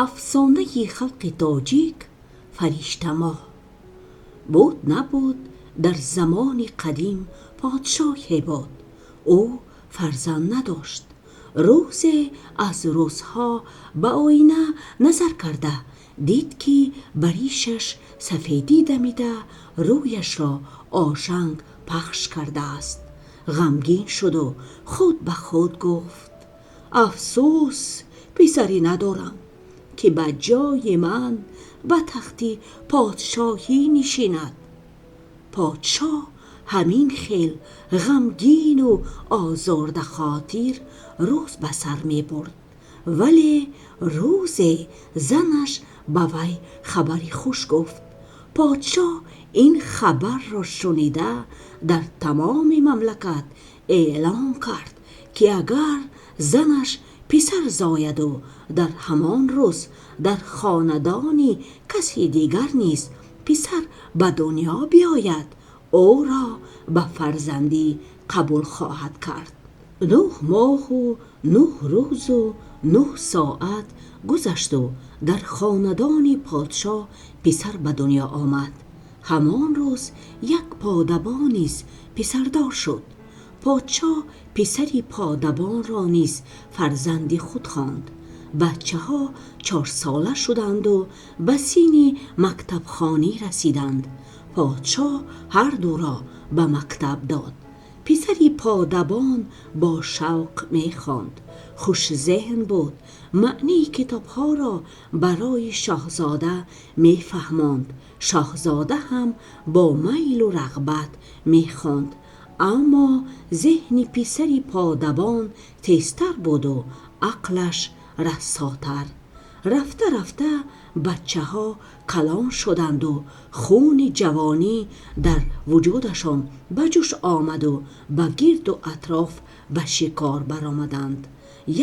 Афсонаи халқи тоҷик: Фариштамоҳ. Буд, набуд, дар замони қадим подшоҳе буд. Ӯ фарзанд надошт. Рӯзе аз рӯзҳо ба оина назар карда дид, ки ба ришаш сафедӣ дамида, рӯяшро ошанг пахш кардааст. Ғамгин шуд ва худ ба худ гуфт: «Афсӯс, писаре надорам, ки ба ҷои ман ба тахти подшоҳӣ нишинад». Подшоҳ ҳамин хел ғамгин ва озурдахотир рӯз ба сар мебурд. Вале рӯзе занаш ба вай хабари хуш гуфт. Подшоҳ ин хабарро шунида, дар тамоми мамлакат эълон кард, ки агар занаш писар зояд ва дар ҳамон рӯз дар хонадони касе дигар низ писар ба дунё биёяд, ӯро ба фарзандӣ қабул хоҳад кард. 9 моҳ ва 9 рӯз ва 9 соат гузашт ва дар хонадони подшоҳ писар ба дунё омад. Ҳамон рӯз як подабон низ писардор шуд. Подшоҳ писари подабонро низ фарзанди худ хонд. Бачаҳо чорсола шуданд ва ба синни мактабхонӣ расиданд. Подшоҳ ҳар дуро ба мактаб дод. Писари подабон бо шавқ мехонд, хушзеҳн буд, маънии китобҳоро барои шоҳзода мефаҳмонд. Шоҳзода ҳам бо майлу рағбат мехонд, аммо зеҳни писари подабон тезтар буд ва ақлаш расотар. Рафта рафта бачаҳо калон шуданд ва хуни ҷавонӣ дар вуҷудашон ба ҷӯш омад ва ба гирду атроф ба шикор баромаданд.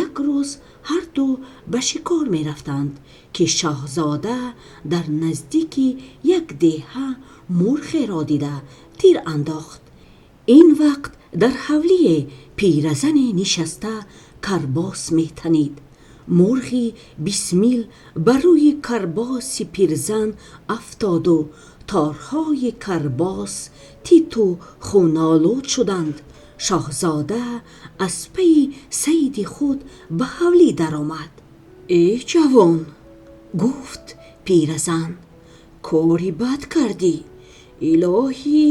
Як рӯз ҳар ду ба шикор мерафтанд, ки шоҳзода дар наздики як деҳа мурғеро дида, тир андохт. Ин вақт дар ҳавлии пиразане нишаста карбос метанид. Мурғи бисмил ба рӯи карбоси пирзан афтоду торҳои карбос титу хунолуд шуданд. Шоҳзода аз пайи сайди худ ба ҳавлӣ даромад. «Эй ҷавон, — гуфт пиразан, — кори бад кардӣ. Илоҳӣ,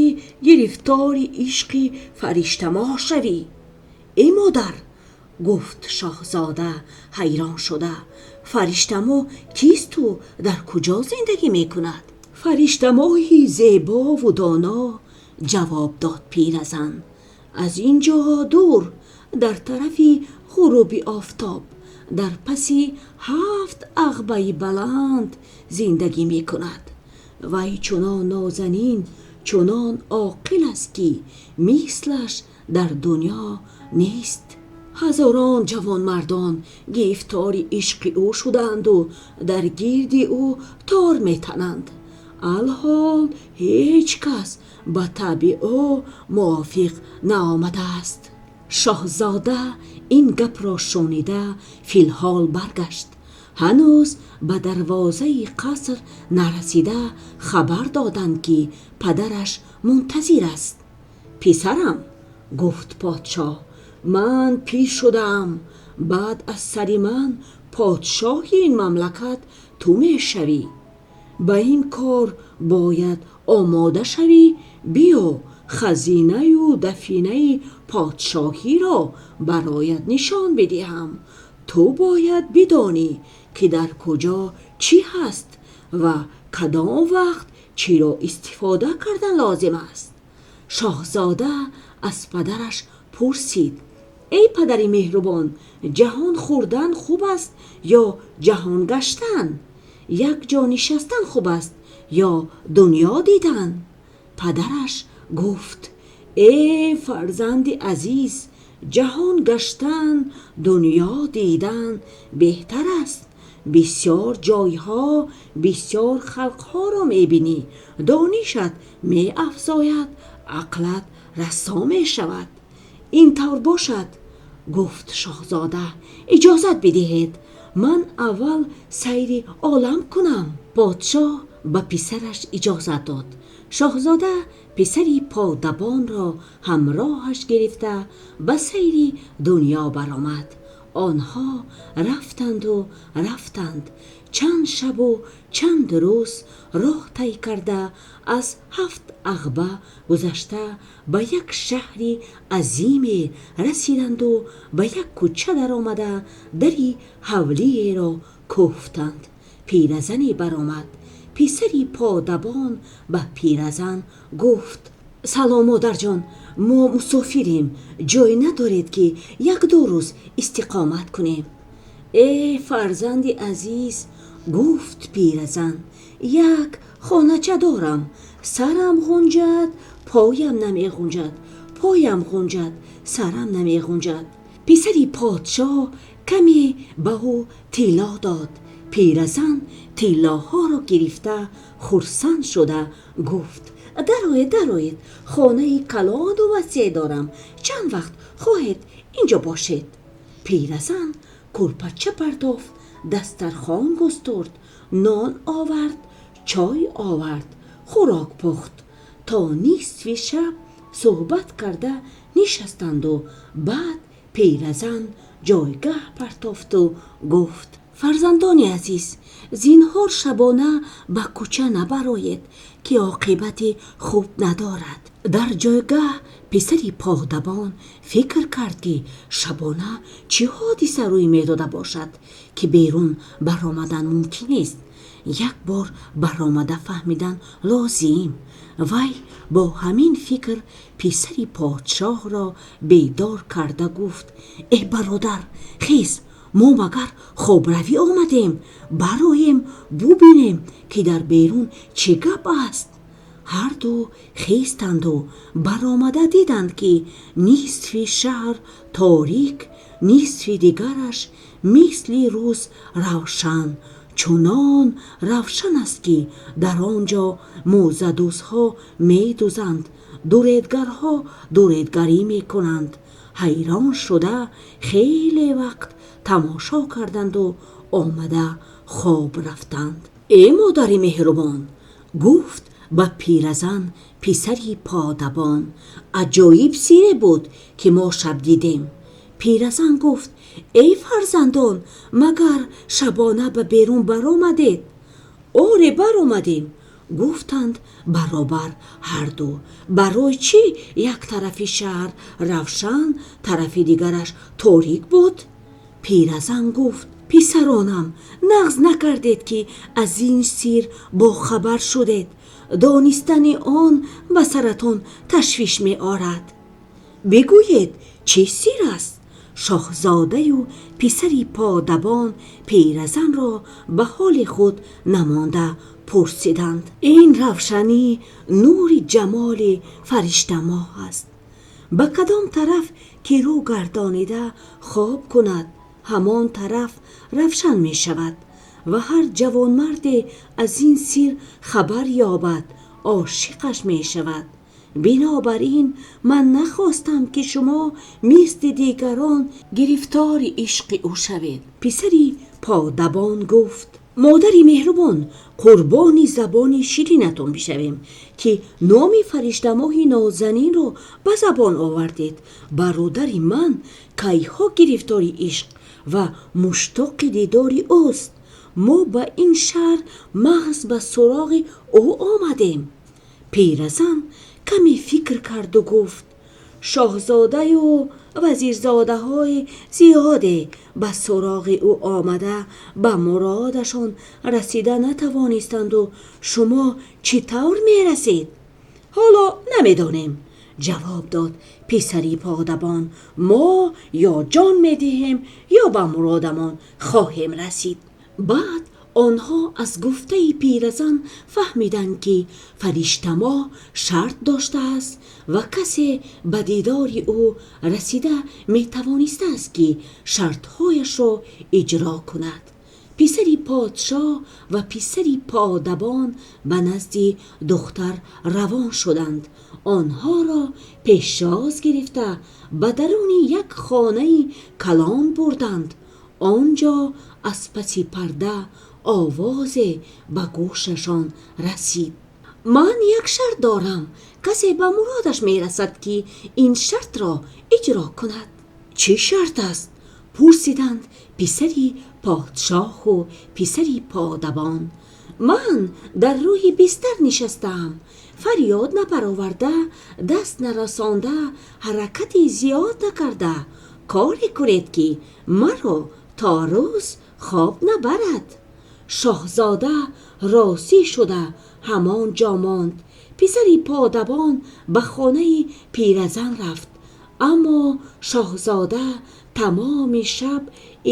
гирифтори ишқи фариштамоҳ шавӣ». «Эй модар, — гуфт шоҳзода ҳайрон шуда, — фариштамоҳ кисту дар куҷо зиндагӣ мекунад?» «Фариштамоҳи зебову доно, — ҷавоб дод пиразан, — аз ин ҷо дур, дар тарафи ғуруби офтоб, дар паси ҳафт ағбаи баланд зиндагӣ мекунад. Вай чунон нозанин, чунон оқил аст, ки мислаш дар дунё нест. Ҳазорон ҷавонмардон гирифтори ишқи ӯ шудаанд у дар гирди ӯ тор метананд. Алҳол ҳеҷ кас ба табъи ӯ мувофиқ наомадааст». Шоҳзода ин гапро шунида, филҳол баргашт. Ҳанӯз ба дарвозаи қаср нарасида, хабар доданд, ки падараш мунтазир аст. «Писарам, — гуфт подшоҳ, — ман пир шудаам. Баъд аз сари ман подшоҳи ин мамлакат ту мешавӣ. Ба ин кор бояд омода шавӣ. Биё, хазинаю дафинаи подшоҳиро бароят нишон бидиҳам. Ту бояд бидонӣ, ки дар куҷо чӣ ҳаст ва кадом вақт чиро истифода кардан лозим аст». Шоҳзода аз падараш пурсид: «Эй падари меҳрубон, ҷаҳон хӯрдан хуб аст ё ҷаҳон гаштан? Як ҷо нишастан хуб аст ё дунё дидан?» Падараш гуфт: «Э фарзанди азиз, ҷаҳон гаштан, дунё дидан беҳтар аст. Бисёр ҷойҳо, бисёр халқҳоро мебинӣ, донишат меафзояд, ақлат расо мешавад». «Ин тавр бошад, — гуфт шоҳзода, — иҷозат бидиҳед». Ман аввал сайри олам кунам." Подшоҳ ба писараш иҷозат дод. Шоҳзода писари подабонро ҳамроҳаш гирифта, ба сайри дунё баромад. Онҳо рафтанд у рафтанд. Чанд шабу чанд рӯз роҳ тай карда, аз ҳафт ағба гузашта, ба як шаҳри азиме расиданд у ба як кӯча даромада, дари ҳавлиеро кӯфтанд. Пиразане баромад. Писари подабон ба пиразан гуфт: "Салом, модарҷон, мо мусофирем. Ҷой надоред, ки як-ду рӯз истиқомат кунем?" "Э, фарзанди азиз, – гуфт пиразан, – як хонача дорам. Сарам ғунҷад, поям намеғунҷад, поям ғунҷад, сарам намеғунҷад." Писари подшоҳ каме ба ӯ тилло дод. Пиразан тиллоҳоро гирифта, хурсанд шуда гуфт: "Дароед, дароед, хонаи калону васеъ дорам. Чанд вақт хоҳед, ин ҷо бошед." Пиразан кӯрпача партофт, дастархон густурд, нон овард, чой овард, хӯрок пухт. То нисфи шаб сӯҳбат карда нишастанд у баъд пиразан ҷойгаҳ партофту гуфт: "Фарзандони азиз, зинҳор шабона ба кӯча набароед, ки оқибати хуб надорад." Дар ҷойгаҳ писари подабон фикр кард, ки шабона чӣ ҳодиса рӯй медода бошад, ки берун баромадан мумкин нест. Як бор баромада фаҳмидан лозим. Вай бо ҳамин фикр писари подшоҳро бедор карда гуфт: "Э, бародар, хез, мо магар хобравӣ омадем? Бароем, бубинем, ки дар берун чӣ гап аст." Ҳарду хестанду баромада диданд, ки нисфи шаҳр торик, нисфи дигараш мисли рӯз равшан. Чунон равшан аст, ки дар он ҷо мӯзадӯзҳо медӯзанд, дуредгарҳо дуредгарӣ мекунанд. Ҳайрон шуда, хеле вақт тамошо карданд у омада хоб рафтанд. "Э, модари меҳрубон, – гуфт ба пиразан писари подабон, – аҷоиб сире буд, ки мо шаб дидем." Пиразан гуфт: "Эй фарзандон, магар шабона ба берун баромадед?" "Оре, баромадем, – гуфтанд баробар ҳарду. – Барои чӣ як тарафи шаҳр равшан, тарафи дигараш торик буд?" Пиразан гуфт: "Писаронам, нағз накардед, ки аз ин сир бохабар шудед. Донистани он ба саратон ташвиш меорад. Бигӯед, чӣ сир аст?" Шоҳзодаю писари подабон пиразанро ба ҳоли худ намонда пурсиданд: "Ин равшанӣ нури ҷамоли Фариштамоҳ аст. Ба кадом тараф ки рӯ гардонида хоб кунад, ҳамон тараф равшан мешавад ва ҳар ҷавонмарде аз ин сир хабар ёбад, ошиқаш мешавад. Бинобар ин ман нахостам, ки шумо мисли дигарон гирифтори ишқи ӯ шавед." Писари подабон гуфт: "Модари меҳрубон, қурбони забони ширинатон бишавем, ки номи Фариштамоҳи нозанинро ба забон овардед. Бародари ман кайҳо гирифтори ишқ ва муштоқи дидори ӯст. Мо ба ин шаҳр маҳз ба суроғи ӯ омадем." Пиразан каме фикр карду гуфт: "Шоҳзодаю вазирзодаҳои зиёде ба суроғи ӯ омада, ба муродашон расида натавонистанду шумо чӣ тавр мерасед? Ҳоло намедонем, – ҷавоб дод писари подабон. – Мо ё ҷон медиҳем, ё ба муродамон хоҳем расид." Баъд онҳо аз гуфтаи пиразан фаҳмиданд, ки Фариштамоҳ шарт доштааст ва касе ба дидори ӯ расида метавонистааст, ки шартҳояшро иҷро кунад. Писари подшоҳ ва писари подабон ба назди духтар равон шуданд. Онҳоро пешоз гирифта, ба даруни як хонаи калон бурданд. Он ҷо аз паси парда овозе ба гӯшашон расид: «Ман як шарт дорам. Касе ба муродаш мерасад, ки ин шартро иҷро кунад». «Чӣ шарт аст?» — пурсиданд писари подшоҳу писари подабон. «Ман дар рӯи бистар нишастаам. Фарёд напарварда, даст нарасонда, ҳаракати зиёд накарда, коре кунед, ки маро то рӯз хоб набарад». Шоҳзода розӣ шуда, ҳамон ҷо монд. Писари подабон ба хонаи пиразан рафт. Аммо шоҳзода тамоми шаб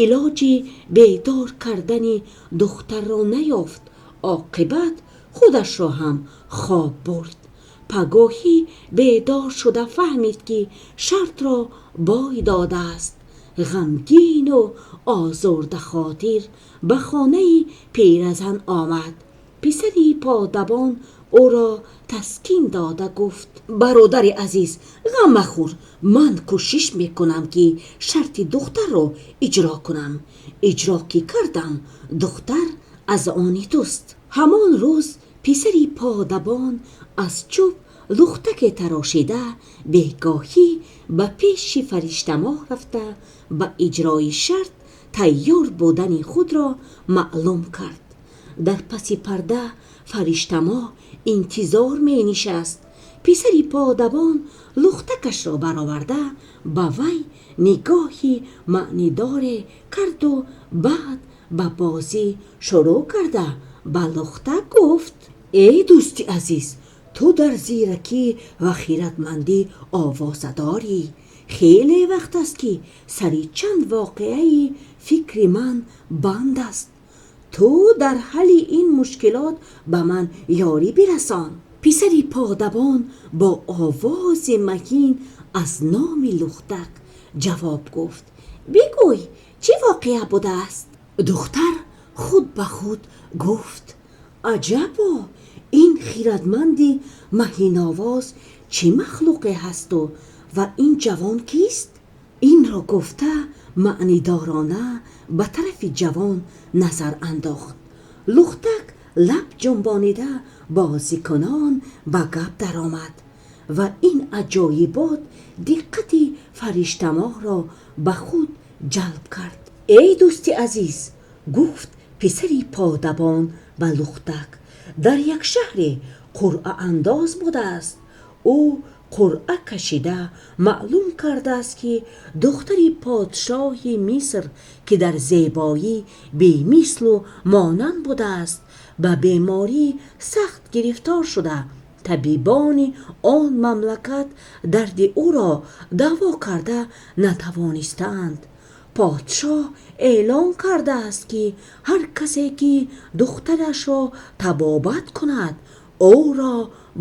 илоҷи бедор кардани духтарро наёфт. Оқибат худашро ҳам хоб бурд. Пагоҳӣ бедор шуда фаҳмид, ки шартро бой додааст. Ғамгин у озурдахотир ба хонаи пиразан омад. Писари подабон ӯро таскин дода гуфт: «Бародари азиз, ғам махӯр, ман кӯшиш мекунам, ки шарти духтарро иҷро кунам. Иҷро ки кардам, духтар аз они туст». Ҳамон рӯз писари подабон аз чӯб лухтаке тарошида, бегоҳӣ ба пеши Фариштамоҳ рафта, ба иҷрои шарт тайёр будани худро маълум кард. Дар паси парда Фариштамоҳ интизор менишаст. Писари подабон лухтакашро бароварда, ба вай нигоҳи маънидоре карду баъд ба бозӣ шурӯъ карда, ба лухта гуфт: «Эй дӯсти азиз, ту дар зиракӣ ва хирадмандӣ овозадорӣ. Хеле вақт аст, ки сари чанд воқеаи фикри ман банд аст. Ту дар ҳалли ин мушкилот ба ман ёрӣ бирасон». Писари подабон бо овози маҳин аз номи лухтак ҷавоб гуфт: «Бигӯй, чӣ воқеа будааст?» Духтар худ ба худ гуфт: «Аҷабо, ин хирадманди маҳиновоз чӣ махлуқе ҳасту ва ин ҷавон кист?» Инро гуфта, маънидорона ба тарафи ҷавон назар андохт. Лухтак лаб ҷунбонида, бозикунон ба гап даромад ва ин аҷоибот диққати Фариштамоҳро ба худ ҷалб кард. «Эй дӯсти азиз, — гуфт писари подабон ба лухтак, — дар як шаҳре қуръаандоз будааст. Ӯ қуръа кашида маълум кардааст, ки духтари подшоҳи Миср, ки дар зебоӣ бемислу монанд будааст, ба бемории сахт гирифтор шуда, табибони он мамлакат дарди ӯро даво карда натавонистаанд. Подшоҳ эълон кардааст, ки ҳар касе ки духтарашро табобат кунад, ӯро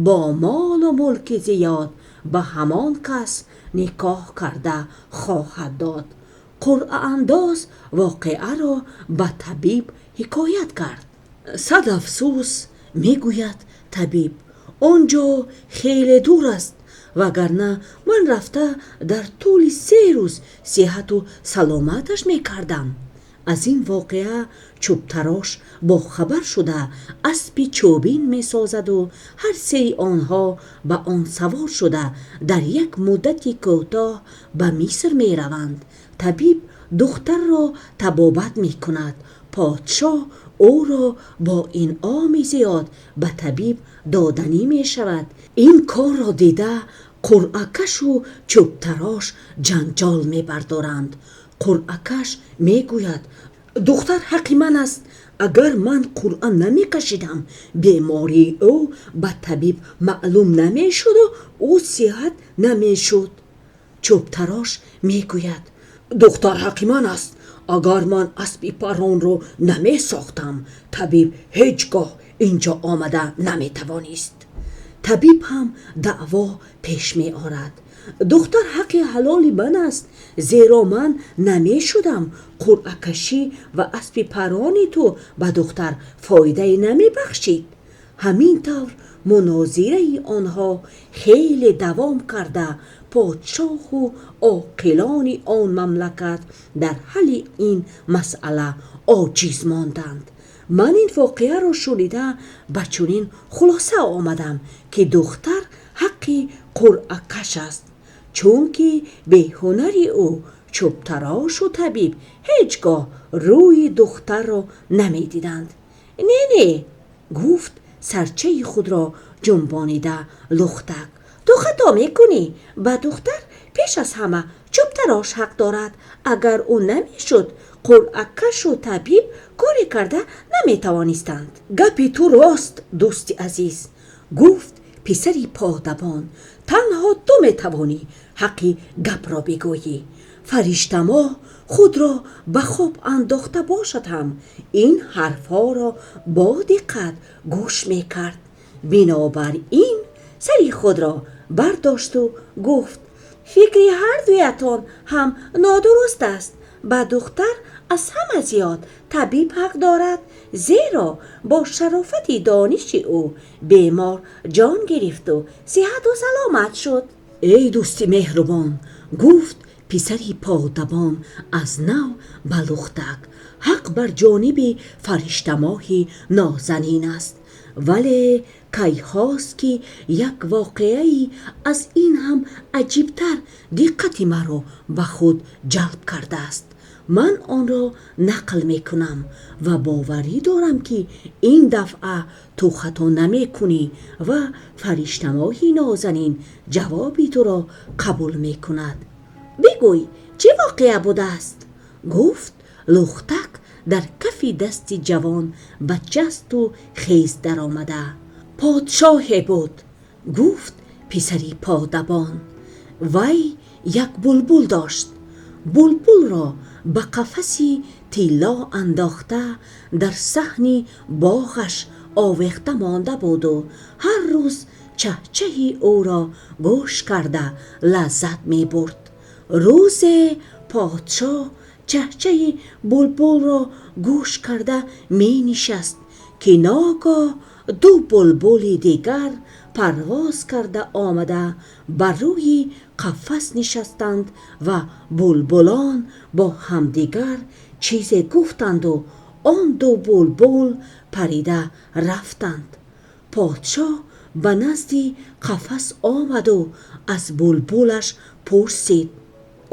бо молу мулки зиёд ба ҳамон кас никоҳ карда хоҳад дод». Қуръаандоз воқеаро ба табиб ҳикоят кард. «Сад афсӯс, — мегӯяд табиб, — он ҷо хеле дур аст, вагарна ман рафта дар тӯли 3 рӯз сиҳату саломаташ мекардам». Аз ин воқеа чӯбтарош бохабар шуда, аспи чӯбин месозаду ҳар сеи онҳо ба он савор шуда, дар як муддати кӯтоҳ ба Миср мераванд. Табиб духтарро табобат мекунад. Подшоҳ ӯро бо инъоми зиёд ба табиб доданӣ мешавад. Ин корро дида, қуръакашу чӯбтарош ҷанҷол мебардоранд. Қуръакаш мегӯяд: «Духтар ҳаққи ман аст. Агар ман қуръа намекашидам, бемории ӯ ба табиб маълум намешуду ӯ сиҳат намешуд». Чӯбтарош мегӯяд: «Духтар ҳаққи ман аст. Агар ман аспи паронро намесохтам, табиб ҳеҷ гоҳ ин ҷо омада наметавонист». Табиб ҳам даъво пеш меорад: «Духтар ҳаққи ҳалоли ман аст, зеро ман намешудам, қуръакашӣ ва аспи парони ту ба духтар фоидае намебахшид». Ҳамин тавр мунозираи онҳо хеле давом карда, подшоҳу оқилони он мамлакат дар ҳалли ин масъала оҷиз монданд. Ман ин воқеаро шунида, ба чунин хулоса омадам, ки духтар ҳаққи қуръакаш аст, чунки бе ҳунари ӯ чӯбтарошу табиб ҳеҷ гоҳ рӯи духтарро намедиданд. Не, не, гуфт сарчаи худро ҷунбонида Лухтак. Ту хато мекунӣ. Ба духтар пеш аз ҳама чӯбтарош ҳақ дорад. Агар ӯ намешуд, қуръакашу табиб коре карда наметавонистанд. Гапи ту рост, дӯсти азиз, гуфт писари подабон. Танҳо ту метавонӣ ҳаққи гапро бигӯӣ. Фариштамо худро ба хоб андохта бошад ҳам, ин ҳарфҳоро бо диққат гӯш мекард. Бинобар ин сари худро бардошту гуфт: фикри ҳар дуятон ҳам нодуруст аст. Ба духтар аз ҳама зиёд табиб ҳақ дорад, зеро бо шарофати дониши ӯ бемор ҷон гирифту сиҳату саломат шуд. Эй дӯсти меҳрубон, гуфт писари подабон аз нав ба Лухтак, ҳақ бар ҷониби Фариштамоҳи нозанин аст. Вале кайҳост, ки як воқеаи аз ин ҳам аҷибтар диққати маро ба худ ҷалб кардааст. Ман онро нақл мекунам ва боварӣ дорам, ки ин дафъа ту хато намекунӣ ва Фариштамоҳи нозанин ҷавоби туро қабул мекунад. Бигӯй, чӣ воқеа будааст? Гуфт Лухтак дар кафи дасти ҷавон ба ҷасту хез даромада. Подшоҳе буд, гуфт писари подабон. Вай як булбул дошт. Булбулро ба қафаси тилло андохта, дар саҳни боғаш овехта монда буду ҳар рӯз чаҳчаҳи ӯро гӯш карда лаззат мебурд. Рӯзе подшоҳ чаҳчаҳи булбулро гӯш карда менишаст, ки ногоҳ ду булбули дигар парвоз карда омада, ба рӯи қафас нишастанд ва булбулон бо ҳамдигар чизе гуфтанд у он ду булбул парида рафтанд. Подшоҳ ба назди қафас омаду аз булбулаш пурсид: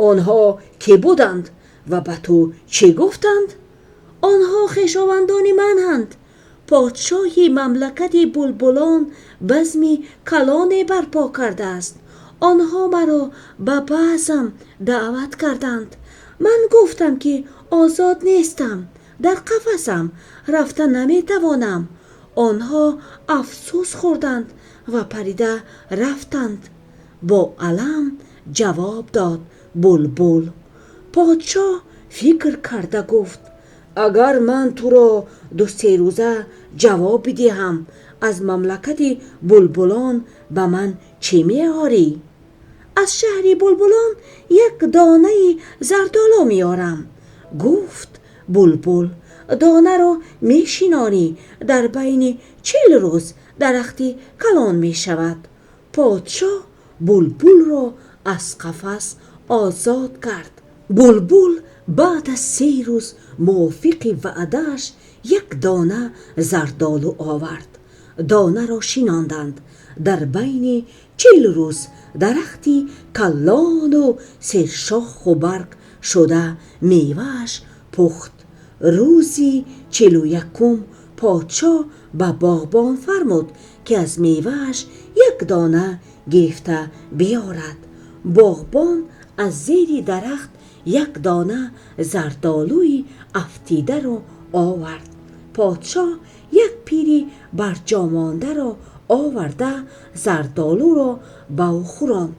онҳо ки буданд ва ба ту чӣ гуфтанд? Онҳо хешовандони мананд. Подшоҳи мамлакати булбулон базми калоне барпо кардааст. Онҳо маро ба базм даъват карданд. Ман гуфтам, ки озод нестам, дар қафасам, рафта наметавонам. Онҳо афсӯс хӯрданд ва парида рафтанд. Бо алам ҷавоб дод булбул. Подшоҳ фикр карда гуфт: агар ман туро ду-се рӯза ҷавоб бидиҳам, аз мамлакати булбулон ба ман чӣ меорӣ? Аз шаҳри булбулон як донаи зардолу меорам, гуфт булбул. Донаро мешинонӣ, дар байни 40 рӯз дарахти калон мешавад. Подшоҳ булбулро аз қафас озод кард. Булбул баъд аз 3 рӯз мувофиқи ваъдааш як дона зардолу овард. Донаро шинонданд. Дар байни 40 рӯз дарахти калону сершоху барг шуда мевааш пухт. Рӯзи 41-ум подшоҳ ба боғбон фармуд, ки аз мевааш як дона гирифта биёрад. Боғбон аз зери дарахт як дона зардолуи афтидаро овард. Подшоҳ як пири барҷомондаро оварда, зардолуро ба ӯ хӯронд.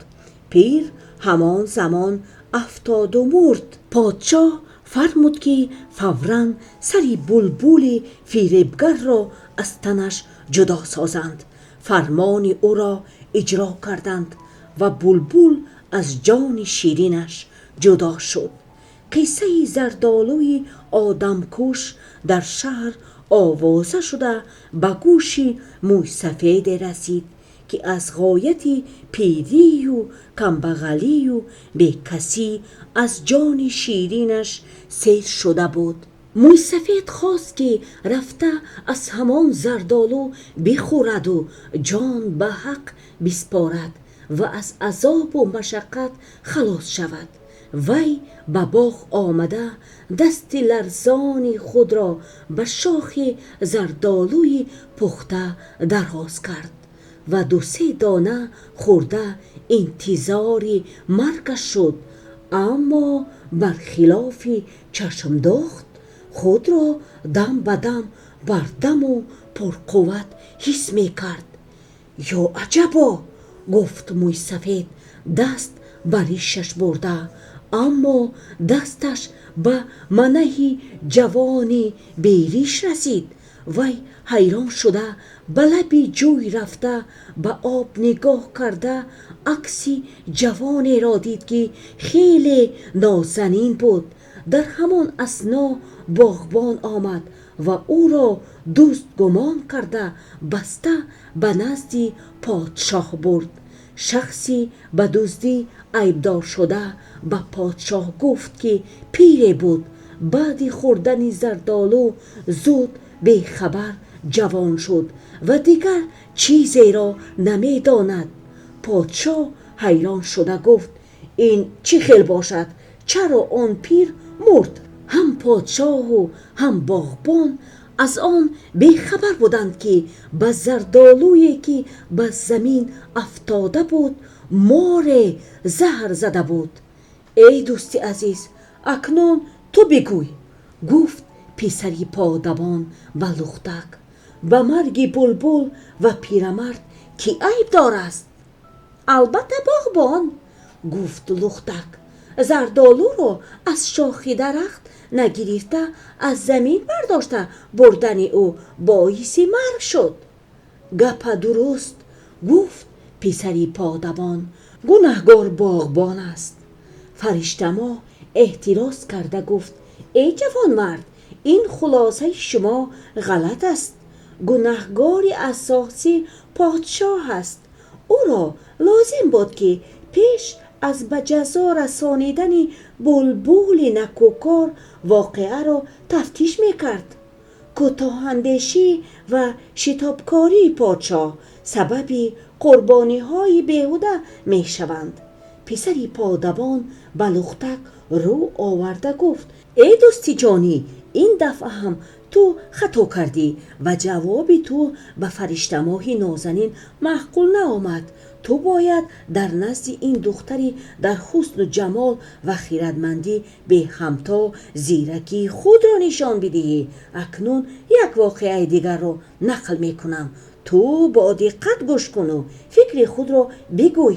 Пир ҳамон замон афтоду мурд. Подшоҳ фармуд, ки фавран сари булбули фиребгарро аз танаш ҷудо созанд. Фармони ӯро иҷро карданд ва булбул аз ҷони ширинаш ҷудо шуд. Қиссаи зардолуи одамкуш дар шаҳр Овоза шуда ба гӯши мӯйсафеде расид, ки аз ғояти пирию камбағалию бекасӣ аз ҷони ширинаш сер шуда буд. Мӯйсафед хост, ки рафта аз ҳамон зардолу бихӯраду ҷон ба ҳақ биспорад ва аз азобу машаққат халос шавад. Вай ба боғ омада, дасти ларзони худро ба шохи зардолуи пухта дароз кард ва ду-се дона хӯрда, интизори маргаш шуд. Аммо бар хилофи чашмдошт худро дам ба дам бардаму пурқувват ҳис мекард. «Ё аҷабо!» — гуфт мӯйсафед, даст ба ришаш бурда, аммо дасташ ба манаи ҷавони бериш расид. Вай ҳайрон шуда, ба лаби ҷӯй рафта, ба об нигоҳ карда, акси ҷавонеро дид, ки хеле нозанин буд. Дар ҳамон асно боғбон омад ва ӯро дӯст гумон карда, баста ба назди подшоҳ бурд. Шахси ба дуздӣ айбдоршуда ба подшоҳ гуфт, ки пире буд. Баъди хӯрдани зардолу зуд бехабар ҷавон шуд ва дигар чизеро намедонад. Подшоҳ ҳайрон шуда гуфт: «Ин чӣ хел бошад? Чаро он пир мурд?» Ҳам подшоҳу ҳам боғбон аз он бехабар буданд, ки ба зардолуе, ки ба замин афтода буд, море заҳр зада буд. «Эй дӯсти азиз, акнун ту бигӯй», — гуфт писари подабон ба Лухтак, — «ба марги булбул ва пирамард ки айбдор аст?» «Албатта, боғбон», — гуфт Лухтак. «Зардолуро аз шохи дарахт нагирифта, аз замин бардошта бурдани ӯ боиси марг шуд». «Гапа дуруст», — гуфт писари подабон. «Гунаҳгор боғбон аст». Фариштамо эътироз карда гуфт: «Эй ҷавонмард, ин хулосаи шумо ғалат аст. Гунаҳгори асосӣ подшоҳ аст. Ӯро лозим буд, ки пеш аз ба ҷазо расонидани булбули накӯкор воқеаро тафтиш мекард. Кӯтоҳандешӣ ва шитобкории подшоҳ сабаби қурбониҳои беҳуда мешаванд». Писари подабон ба Лухтак рӯ оварда гуфт: «Эй дӯсти ҷонӣ, ин дафъа ҳам ту хато кардӣ ва ҷавоби ту ба Фариштамоҳи нозанин маъқул наомад. Ту бояд дар назди ин духтари дар ҳусну ҷамол ва хирадмандӣ беҳамто зиракии худро нишон бидиҳӣ. Акнун як воқеаи дигарро нақл мекунам. Ту бо диққат гӯш куну фикри худро бигӯй».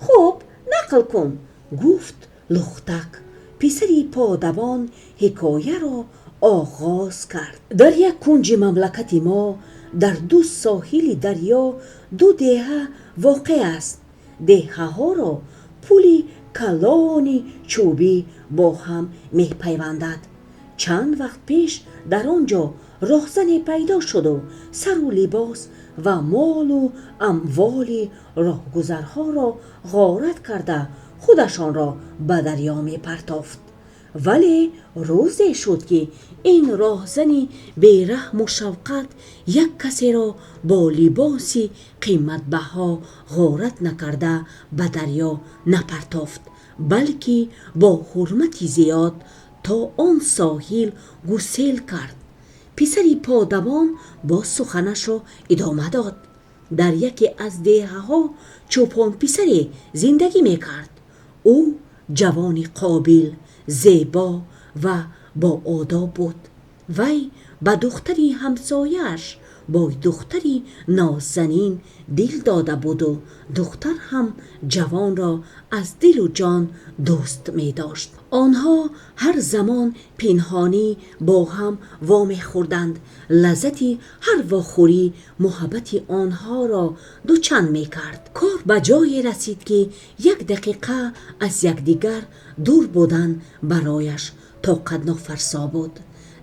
«Хуб, нақл кун», — гуфт Лухтак. Писари подабон ҳикояро оғоз кард: «Дар як кунҷи мамлакати мо, дар ду соҳили дарё, ду деҳа воқеъ аст. Деҳаҳоро пули калони чӯбӣ бо ҳам мепайвандад. Чанд вақт пеш дар он ҷо роҳзане пайдо шуду сару либос ва молу амволи роҳгузарҳоро ғорат карда, худашонро ба дарё мепартофт. Вале рӯзе шуд, ки ин роҳзани бераҳму шафқат як касеро бо либоси қиматбаҳо ғорат накарда ба дарё напартофт, балки бо ҳурмати зиёд то он соҳил гусел кард». Писари подабон боз суханашро идома дод: «Дар яке аз деҳаҳо чӯпон писаре зиндагӣ мекард. Ӯ ҷавони қобил, зебо ва боодоб буд. Вай ба духтари ҳамсояаш, бо духтари нозанин, дил дода буду духтар ҳам ҷавонро аз дилу ҷон дӯст медошт. Онҳо ҳар замон пинҳонӣ бо ҳам вомехӯрданд. Лаззати ҳар вохӯрӣ муҳаббати онҳоро дучанд мекард. Кор ба ҷое расид, ки як дақиқа аз якдигар дур будан барояш тоқатнофарсо буд.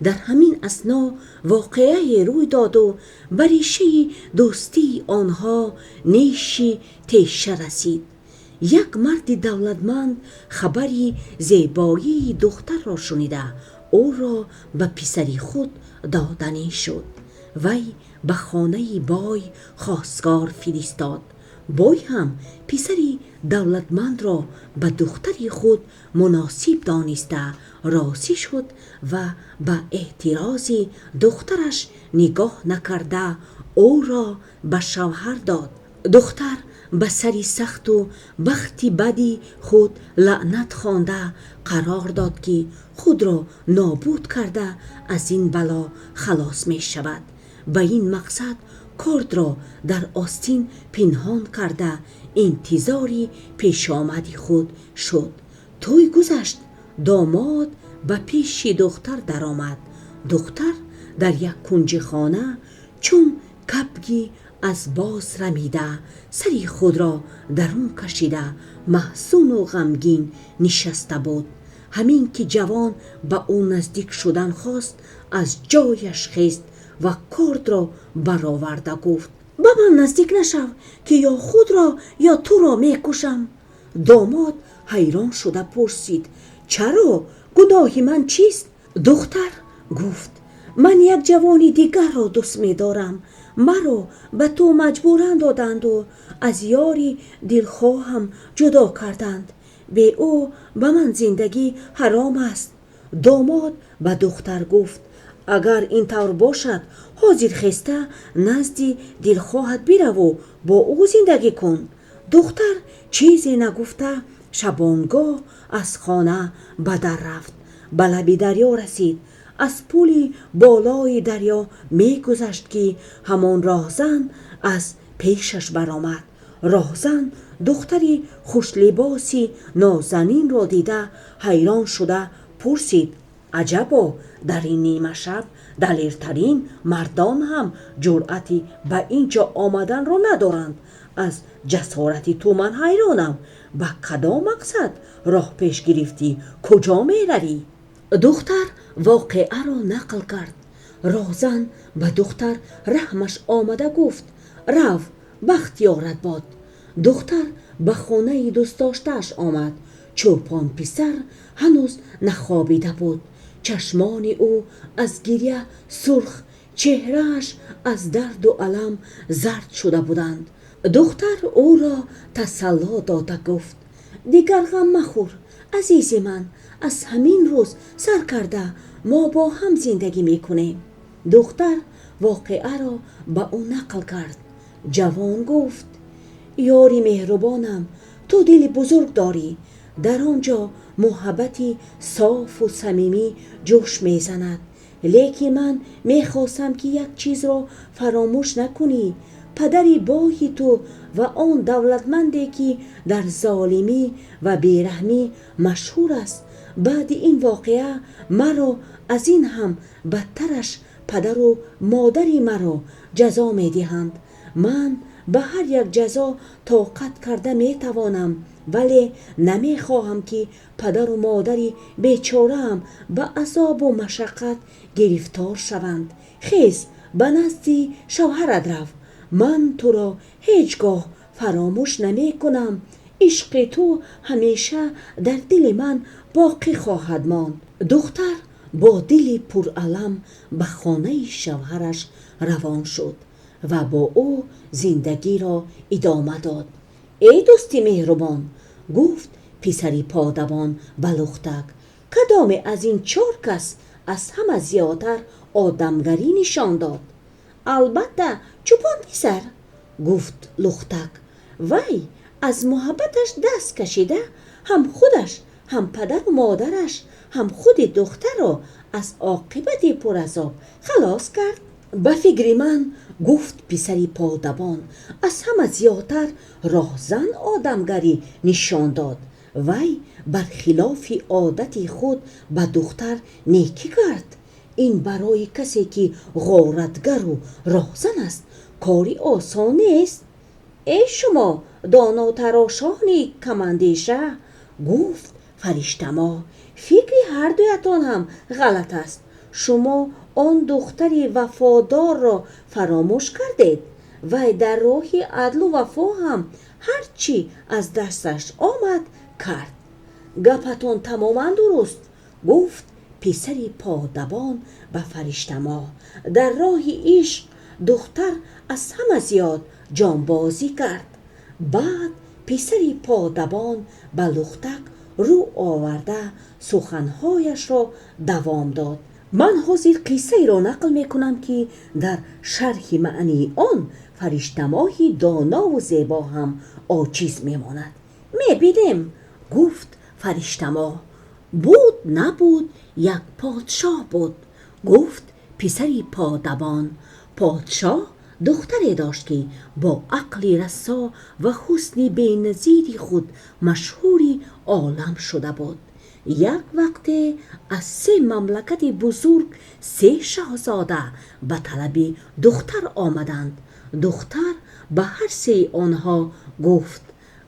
Дар ҳамин асно воқеае рӯй доду ба решаи дӯстии онҳо неши теша расид. Як марди давлатманд хабари зебоии духтарро шунида, ӯро ба писари худ додани шуд. Вай ба хонаи бой хостгор фиристод. Бой ҳам писари давлатмандро ба духтари худ муносиб дониста, розӣ шуд ва ба эътирози духтараш нигоҳ накарда, ӯро ба шавҳар дод. Духтар ба сари сахту бахти бади худ лаънат хонда, қарор дод, ки худро нобуд карда, аз ин бало халос мешавад. Ба ин мақсад кордро дар остин пинҳон карда, интизори пешомади худ шуд. Тӯй гузашт. Домод ба пеши духтар даромад. Духтар дар як кунҷи хона чун кабки аз боз рамида, сари худро дарун кашида, маҳзуну ғамгин нишаста буд. Ҳамин ки ҷавон ба ӯ наздик шудан хост, аз ҷояш хест ва кордро бароварда гуфт: «Ба ман наздик нашав, ки ё худро ё туро мекушам». Домод ҳайрон шуда пурсид: «Чаро? Гуноҳи ман чист?» Духтар гуфт: «Ман як ҷавони дигарро дӯст медорам. Маро ба ту маҷбуран доданду аз ёри дилхоҳам ҷудо карданд. Бе ӯ ба ман зиндагӣ ҳаром аст». Домод ба духтар гуфт: «Агар ин тавр бошад, ҳозир хеста назди дилхоҳат бираву бо ӯ зиндагӣ кун». Духтар чизе нагуфта, шабонгоҳ аз хона ба дар рафт, ба лаби дарё расид. Аз пули болои дарё мегузашт, ки ҳамон роҳзан аз пешаш баромад. Роҳзан духтари хушлибоси нозанинро дида, ҳайрон шуда пурсид: «Аҷабо, дар ин нимашаб далертарин мардон ҳам ҷуръати ба ин ҷо омаданро надоранд. Аз ҷасорати ту ман ҳайронам. Ба кадом мақсад роҳ пеш гирифтӣ? Куҷо меравӣ?» Духтар воқеаро нақл кард. Роҳзан ба духтар раҳмаш омада гуфт: «Рав, бахт ёрат бод». Духтар ба хонаи дӯстдоштааш омад. Чӯпон писар ҳанӯз нахобида буд. Чашмони ӯ аз гиря сурх, чеҳрааш аз дарду алам зард шуда буданд. Духтар ӯро тасалло дода гуфт: «Дигар ғам махӯр, азизи ман. Аз ҳамин рӯз сар карда мо бо ҳам зиндагӣ мекунем». Духтар воқеаро ба ӯ нақл кард. Ҷавон гуфт: «Ёри меҳрубонам, ту дили бузург дорӣ. Дар он ҷо муҳаббати софу самимӣ ҷӯш мезанад. Лекин ман мехостам, ки як чизро фаромӯш накунӣ. Падари боҳи ту ва он давлатманде, ки дар золимӣ ва бераҳмӣ машҳур аст, баъди ин воқеа маро, аз ин ҳам бадтараш падару модари маро ҷазо медиҳанд. Ман ба ҳар як ҷазо тоқат карда метавонам, вале намехоҳам, ки падару модари бечораам ба азобу машаққат гирифтор шаванд. Хез, ба назди шавҳарат рав. Ман туро ҳеҷ гоҳ фаромӯш намекунам. Ишқи ту ҳамеша дар дили ман боқӣ хоҳад монд». Духтар бо дили пуралам ба хонаи шавҳараш равон шуд ва бо ӯ зиндагиро идома дод. «Эй дӯсти меҳрубон, — гуфт писари подабон ба Лухтак, — кадоме аз ин чор кас аз ҳама зиёдтар одамгарӣ нишон дод?» «Албатта, чӯпон писар, — гуфт Лухтак. — Вай аз муҳаббаташ даст кашида, ҳам худаш, ҳам падару модараш, ҳам худи духтарро аз оқибати пуразоб халос кард». «Ба фикри ман, — гуфт писари подабон, — аз ҳама зиёдтар роҳзан одамгарӣ нишон дод. Вай бар хилофи одати худ ба духтар некӣ кард. Ин барои касе, ки ғоратгару роҳзан аст, кори осон нест». «Эй шумо донотарошони камандеша, — гуфт фариштамо, — фикри ҳардуятон ҳам ғалат аст. Шумо он духтари вафодорро фаромӯш кардед. Вай дар роҳи адлу вафо ҳам ҳар чӣ аз дасташ омад, кард. Гапатон тамоман дуруст, гуфт писари подабон ба Фариштамоҳ. Дар роҳи ишқ духтар аз ҳама зиёд ҷонбозӣ кард. Баъд писари подабон ба Лухтак рӯ оварда, суханҳояшро давом дод. Ман ҳозир қиссаеро нақл мекунам, ки дар шарҳи маънии он Фариштамоҳи донову зебо ҳам оҷиз мемонад. Мебинем, гуфт Фариштамоҳ. Буд, набуд, як подшоҳ буд, гуфт писари подабон. Подшоҳ духтаре дошт, ки бо ақли расо ва ҳусни беназири худ машҳури олам шуда буд. Як вақте аз се мамлакати бузург се шоҳзода ба талаби духтар омаданд. Духтар ба ҳар сеи онҳо гуфт: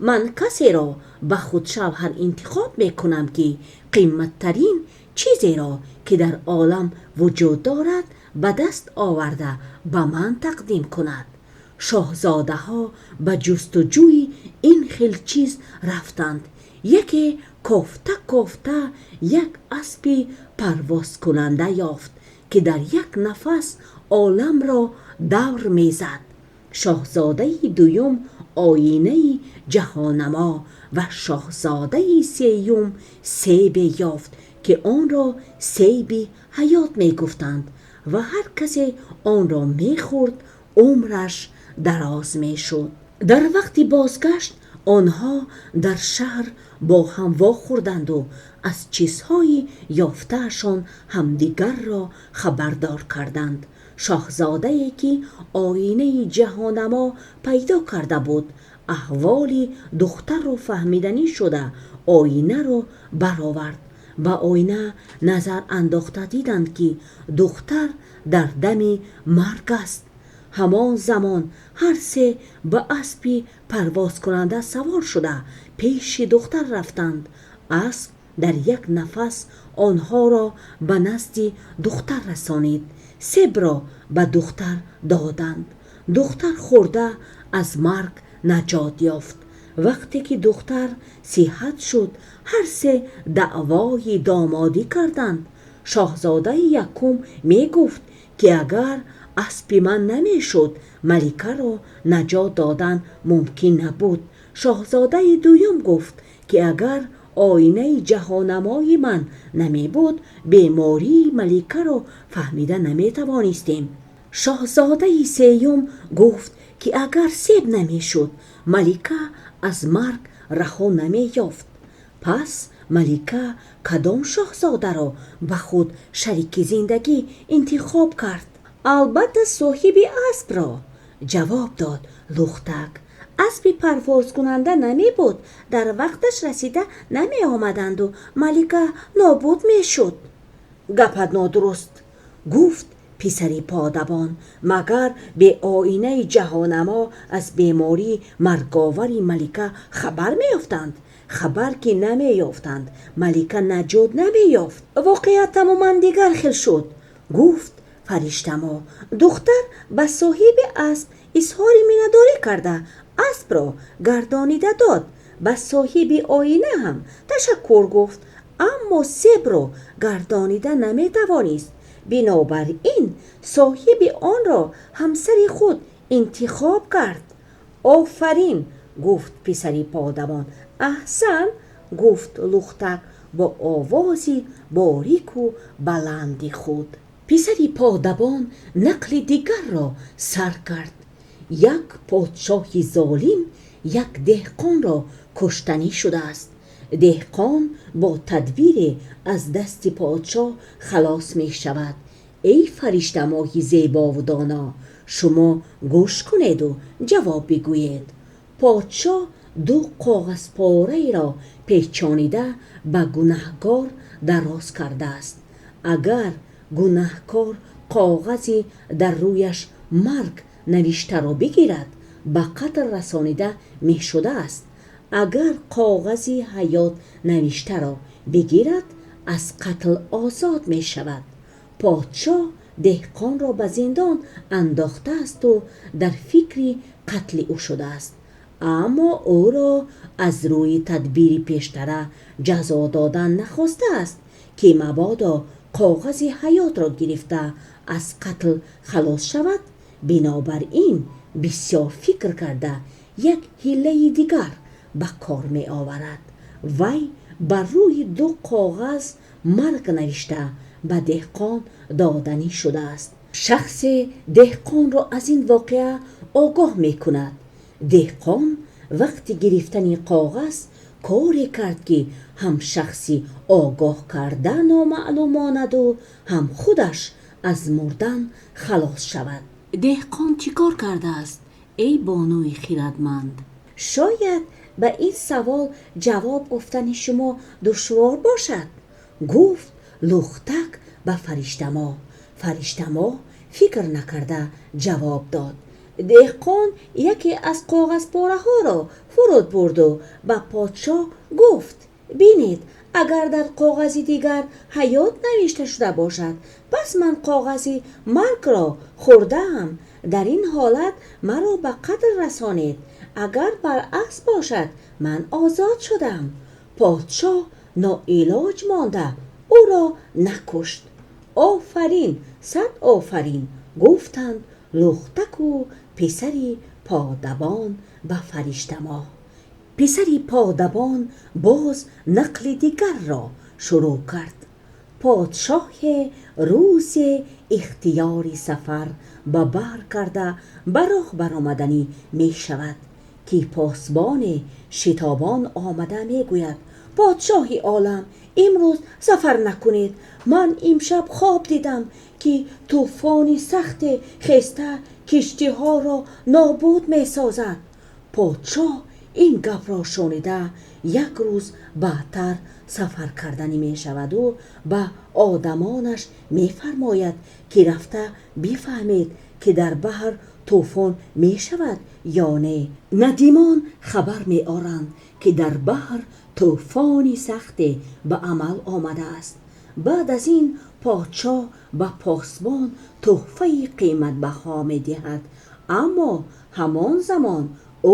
ман касеро ба худ шавҳар интихоб мекунам, ки қиматтарин чизеро, ки дар олам вуҷуд дорад, ба даст оварда ба ман тақдим кунад. Шоҳзодаҳо ба ҷустуҷӯи ин хел чиз рафтанд. Яке кофта кофта як аспи парвозкунанда ёфт, ки дар як нафас оламро давр мезад. Шоҳзодаи дуюм оинаи ҷаҳоннамо ва шоҳзодаи сеюм себе ёфт, ки онро себи ҳаёт мегуфтанд ва ҳар касе онро мехӯрд, умраш дароз мешуд. Дар вақти бозгашт онҳо дар шаҳр бо ҳам вохӯрданд у аз чизҳои ёфтаашон ҳамдигарро хабардор карданд. Шоҳзодае, ки оинаи ҷаҳоннамо пайдо карда буд, аҳволи духтарро фаҳмиданӣ шуда, оинаро баровард. Ба оина назар андохта диданд, ки духтар дар дами марг аст. Ҳамон замон ҳар се ба аспи парвозкунанда савор шуда, пеши духтар рафтанд. Асп дар як нафас онҳоро ба назди духтар расонид. Себро ба духтар доданд. Духтар хӯрда аз марг наҷот ёфт. Вақте ки духтар сиҳат шуд, ҳар се даъвои домодӣ карданд. Шоҳзодаи якум мегуфт, ки агар аспи ман намешуд, маликаро наҷот додан мумкин набуд. Шоҳзодаи дуюм гуфт, ки агар оинаи ҷаҳоннамои ман намебуд, бемории маликаро фаҳмида наметавонистем. Шоҳзодаи сеюм гуфт, ки агар себ намешуд, малика аз марг раҳо намеёфт. Пас малика кадом шоҳзодаро ба худ шарики зиндагӣ интихоб кард? Албатта, соҳиби аспро, ҷавоб дод Лухтак. Аспи парвозкунанда намебуд, дар вақташ расида намеомаданду малика нобуд мешуд. Гапат нодуруст, гуфт писари подабон. Магар бе оинаи ҷаҳоннамо аз бемории марговари малика хабар меёфтанд? Хабар ки намеёфтанд, малика наҷот намеёфт. Воқеа тамоман дигар хел шуд, гуфт Фариштамо. Духтар ба соҳиби асп изҳори миннатдорӣ карда, аспро гардонида дод. Ба соҳиби оина ҳам ташаккур гуфт, аммо себро гардонида наметавонист. Бинобар ин соҳиби онро ҳамсари худ интихоб кард. Офарин, гуфт писари подабон. Аҳсан, гуфт Лухтак бо овози борику баланди худ. Писари подабон нақли дигарро сар кард. Як подшоҳи золим як деҳқонро куштанӣ шудааст. Деҳқон бо тадбире аз дасти подшоҳ халос мешавад. Эй Фариштамоҳи зебову доно, шумо гӯш кунеду ҷавоб бигӯед. Подшоҳ ду коғазпораеро печонида ба гунаҳкор дароз кардааст. Агар гунаҳкор коғази дар рӯяш марг навиштаро бигирад, ба қатл расонида мешудааст. Агар коғази ҳаёт навиштаро бигирад, аз қатл озод мешавад. Подшоҳ деҳқонро ба зиндон андохтаасту дар фикри қатли ӯ шудааст. Аммо ӯро аз рӯи тадбири пештара ҷазо додан нахостааст, ки мабодо коғази ҳаётро гирифта аз қатл халос шавад. Бинобар ин бисёр фикр карда, як ҳилаи дигар ба кор меоварад. Вай бар рӯи ду коғаз марг навишта, ба деҳқон доданӣ шудааст. Шахсе деҳқонро аз ин воқеа огоҳ мекунад. Деҳқон вақти гирифтани коғаз коре кард, ки ҳам шахси огоҳ карда номаълум монаду, ҳам худаш аз мурдан халос шавад. Деҳқон чӣ кор кардааст, эй бонуи хирадманд? Шояд ба ин савол ҷавоб гуфтани шумо душвор бошад, гуфт Лухтак ба Фариштамо. Фариштамо фикр накарда ҷавоб дод: Деҳқон яке аз коғазпораҳоро фурӯд бурду ба подшоҳ гуфт: «Бинед, агар дар коғази дигар ҳаёт навишта шуда бошад, пас ман коғази маргро хӯрдаам. Дар ин ҳолат маро ба қатл расонед. Агар баръакс бошад, ман озод шудам». Подшоҳ ноилоҷ монда ӯро накушт. Офарин, сад офарин, гуфтанд Лухтаку писари подабон ба Фариштамо. Писари подабон боз нақли дигарро шурӯъ кард. Подшоҳе рӯзе ихтиёри сафар ба бар карда, ба роҳ баромаданӣ мешавад, ки посбоне шитобон омада мегӯяд: «Подшоҳи олам, имрӯз сафар накунед. Ман имшаб хоб дидам, ки тӯфони сахте хеста, киштиҳоро нобуд месозад». Подшоҳ ин гапро шунида, як рӯз баъдтар сафар карданӣ мешаваду ба одамонаш мефармояд, ки рафта бифаҳмед, ки дар баҳр тӯфон мешавад ё не. Надимон хабар меоранд, ки дар баҳр тӯфони сахте ба амал омадааст. Баъд аз ин подшоҳ ба посбон тӯҳфаи қиматбаҳо медиҳад, аммо ҳамон замон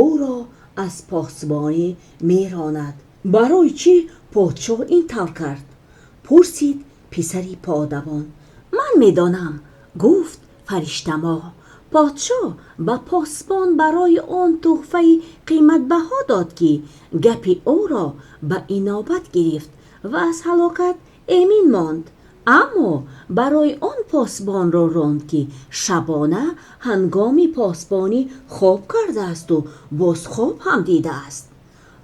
ӯро аз посбонӣ меронад. Барои чӣ подшоҳ ин тавр кард? Пурсид писари подабон. Ман медонам, гуфт Фариштамо. Подшоҳ ба посбон барои он тӯҳфаи қиматбаҳо дод, ки гапи ӯро ба инобат гирифт ва аз ҳалокат эмин монд. Аммо барои он посбонро ронд, ки шабона ҳангоми посбонӣ хоб кардаасту боз хоб ҳам дидааст.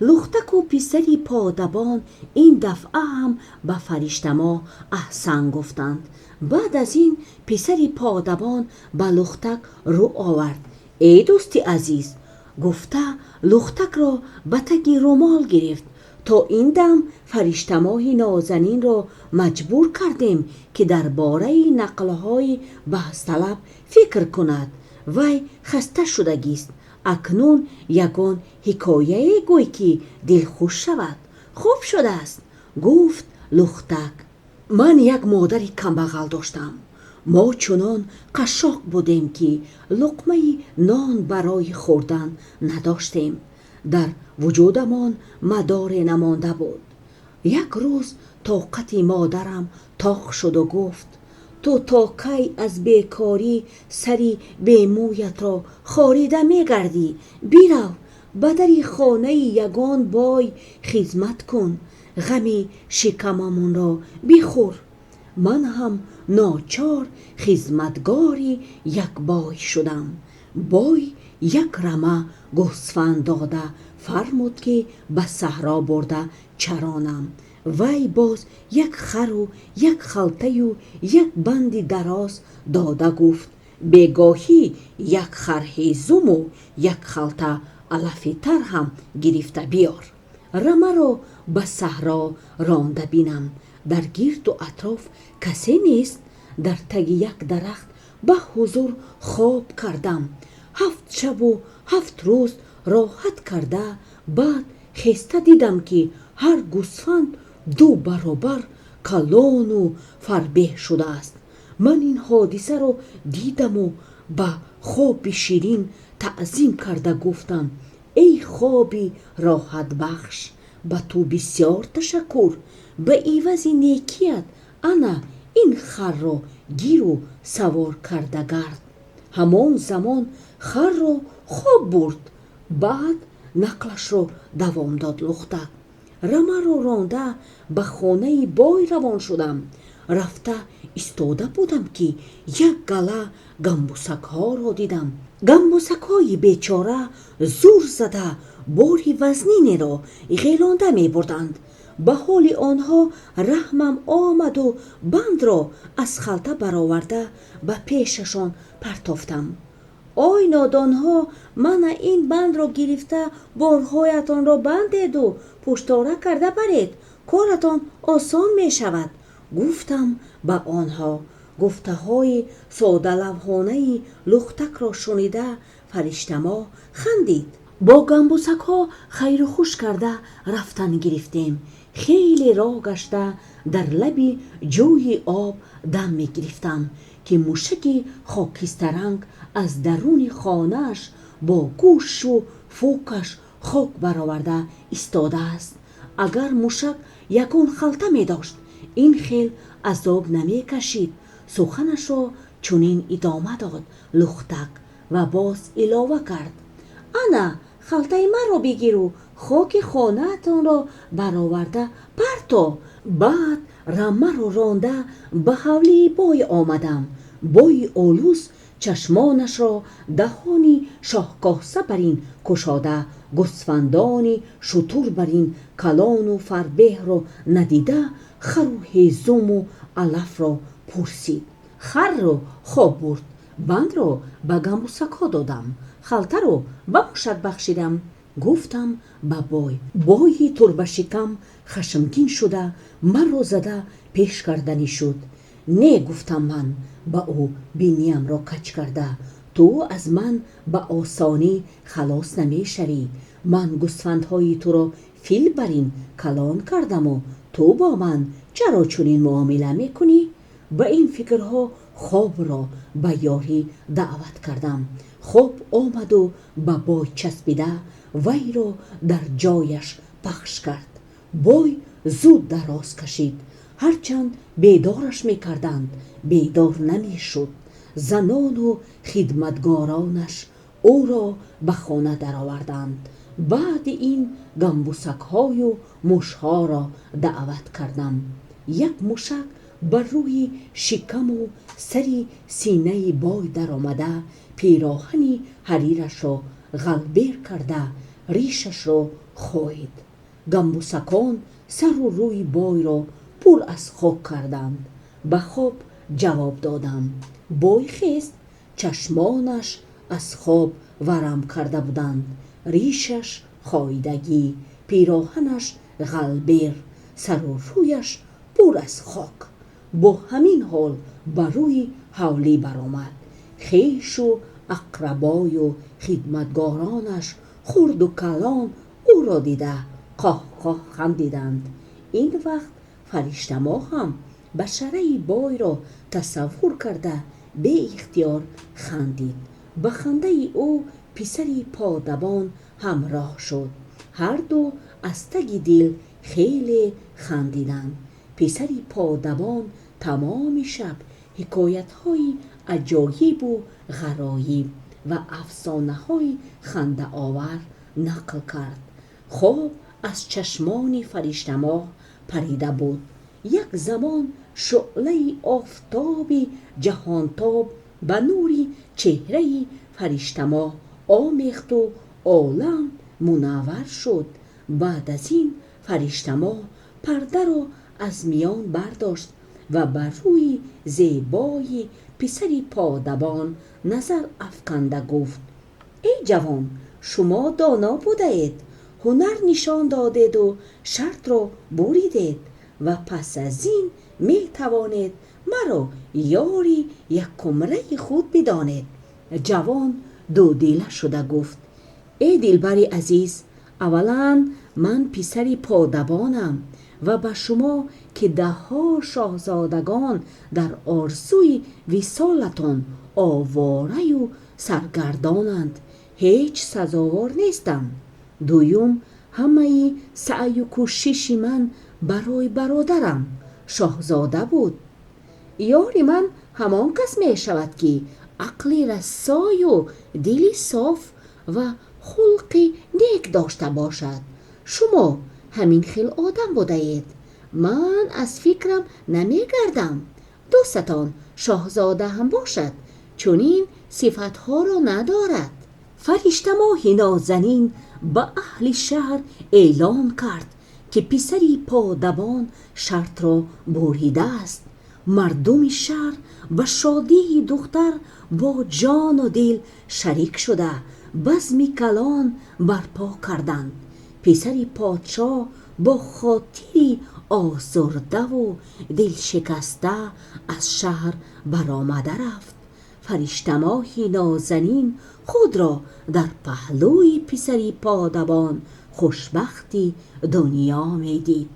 Лухтаку писари подабон ин дафъа ҳам ба Фариштамо аҳсан гуфтанд. Баъд аз ин писари подабон ба Лухтак рӯ овард. «Эй дӯсти азиз», гуфта, Лухтакро ба таги румол гирифт. То ин дам Фариштамоҳи нозанинро маҷбур кардем, ки дар бораи нақлҳои баҳсталаб фикр кунад. Вай хаста шудагист. Акнун ягон ҳикояе гӯй, ки дилхуш шавад. Хуб шудааст, гуфт Лухтак. Ман як модари камбағал доштам. Мо чунон қашшоқ будем, ки луқмаи нон барои хӯрдан надоштем. Дар вуҷудамон мадоре намонда буд. Як рӯз тоқати модарам тоқ шуду гуфт: «Ту то кай аз бекорӣ сари бемӯятро хорида мегардӣ? Бирав, ба дари хонаи ягон бой хизмат кун, ғами шикамамонро бихӯр». Ман ҳам ночор хизматгори як бой шудам. Бой як рама гӯсфанд дода фармуд, ки ба саҳро бурда чаронам. Вай боз як хару як халтаю як банди дароз дода гуфт: «Бегоҳӣ як хар ҳезуму як халта алафи тар ҳам гирифта биёр». Рамаро ба саҳро ронда бинам, дар гирду атроф касе нест. Дар таги як дарахт ба ҳузур хоб кардам. 7 шабу 7 рӯз роҳат карда, баъд хеста дидам, ки ҳар гӯсфанд ду баробар калону фарбеҳ шудааст. Ман ин ҳодисаро дидаму ба хоби ширин таъзим карда гуфтам: "Эй хоби роҳатбахш, ба ту бисёр ташаккур. Ба ивази некият ана ин харро гиру савор карда гард." Ҳамон замон харро хоб бурд. Баъд нақлашро давом дод Лухта. Рамаро ронда ба хонаи бой равон шудам. Рафта истода будам, ки як гала гамбусакҳоро дидам. Гамбусакҳои бечора зӯр зада бори вазнинеро ғелонда мебурданд. Ба ҳоли онҳо раҳмам омаду бандро аз халта бароварда, ба пешашон партофтам. "Ой нодонҳо, мана ин бандро гирифта борҳоятонро бандеду пуштора карда баред, коратон осон мешавад", гуфтам ба онҳо. Гуфтаҳои содалавҳонаи Лухтакро шунида, Фариштамо хандид. Бо гамбусакҳо хайру хуш карда рафтан гирифтем. Хеле роҳ гашта, дар лаби ҷӯи об дам мегирифтам, ки мушаки хокистаранг аз даруни хонааш бо гӯшу фукаш хок бароварда истодааст. Агар мушак ягон халта медошт, ин хел азоб намекашид. Суханашро чунин идома дод Лухтак ва боз илова кард: "Ана халтаи маро бигиру хоки хонаатонро бароварда парто." Баъд рамаро ронда ба ҳавлии бой омадам. Бои олус чашмонашро даҳони шоҳкоса барин кушода, гусфандони шутур барин калону фарбеҳро надида, хару ҳезуму алафро пурсид. "Харро хоб бурд, бандро ба гамбусакҳо додам, халтаро ба мушак бахшидам", гуфтам ба бой. Бои турбашикам хашмгин шуда, маро зада пеш кардани шуд. "Не", гуфтам ман ба ӯ биниямро кач карда, "ту аз ман ба осонӣ халос намешавӣ. Ман гусфандҳои туро фил барин калон кардаму ту бо ман чаро чунин муомила мекунӣ?" Ба ин фикрҳо хобро ба ёрӣ даъват кардам. Хоб омаду ба бой часпида, вайро дар ҷояш пахш кард. Бой зуд дароз кашид. Ҳарчанд бедораш мекарданд, бедор намешуд. Занону хидматгоронаш ӯро ба хона дароварданд. Баъди ин гамбусакҳою мушҳоро даъват кардам. Як мушак ба рӯи шикаму сари синаи бой даромада, пироҳани ҳарирашро ғалбер карда, ришашро хоид. Гамбусакон сару рӯи бойро пур аз хок карданд. Ба хоб ҷавоб додам. Бой хест, чашмонаш аз хоб варам карда буданд, ришаш хоидагӣ, пироҳанаш ғалбер, сару рӯяш пур аз хок. Бо ҳамин ҳол ба рӯи ҳавлӣ баромад. Хешу ақрабою хидматгоронаш хурду калон ӯро дида қоҳқоҳ хандиданд. Ин вақт Фариштамо ҳам башараи бойро тасаввур карда, беихтиёр хандид. Ба хандаи ӯ писари подабон ҳамроҳ шуд. Ҳарду аз таги дил хеле хандиданд. Писари подабон тамоми шаб ҳикоятҳои аҷоибу ғароиб ва афсонаҳои хандаовар нақл кард. Хоб аз чашмони Фариштамоҳ парида буд. Як замон шӯълаи офтоби ҷаҳонтоб ба нури чеҳраи Фариштамоҳ омехту олам мунаввар шуд. Баъд аз ин Фариштамоҳ пардаро аз миён бардошт ва ба рӯи зебои писари подабон назар афканда гуфт: "Эй ҷавон, шумо доно будаед, ҳунар нишон додеду шартро буридед ва пас аз ин метавонед маро ёри якумраи худ бидонед." Ҷавон дудила шуда гуфт: "Эй дилбари азиз, аввалан Ман писари подабонам ва ба шумо, ки даҳҳо шоҳзодагон дар орзуи висолатон овораю саргардонанд, ҳеҷ сазовор нестам. Дуюм, ҳамаи саъю кӯшиши ман барои бародарам шоҳзода буд. Ёри ман ҳамон кас мешавад, ки ақли рассою дили соф ва хулқи нек дошта бошад. Шумо ҳамин хел одам будаед. Ман аз фикрам намегардам. Дӯстатон шоҳзода ҳам бошад, чунин сифатҳоро надорад. Фариштамоҳи нозанин ба аҳли шаҳр эълон кард, ки писари подабон шартро буридааст. Мардуми шаҳр ба шодии духтар бо ҷону дил шарик шуда, базми калон барпо карданд. Писари подшоҳ бо хотири озурдаву дилшикаста аз шаҳр баромада рафт. Фариштамоҳи нозанин худро дар паҳлӯи писари подабон хушбахти дунё медид.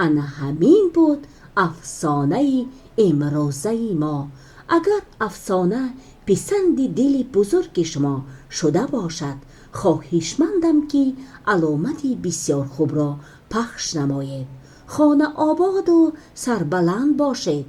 Ана ҳамин буд афсонаи имрӯзаи мо. Агар афсона писанди дили бузурги шумо шуда бошад, хоҳишмандам, ки аломати бисёр хубро пахш намоед. Хона ободу сарбаланд бошед.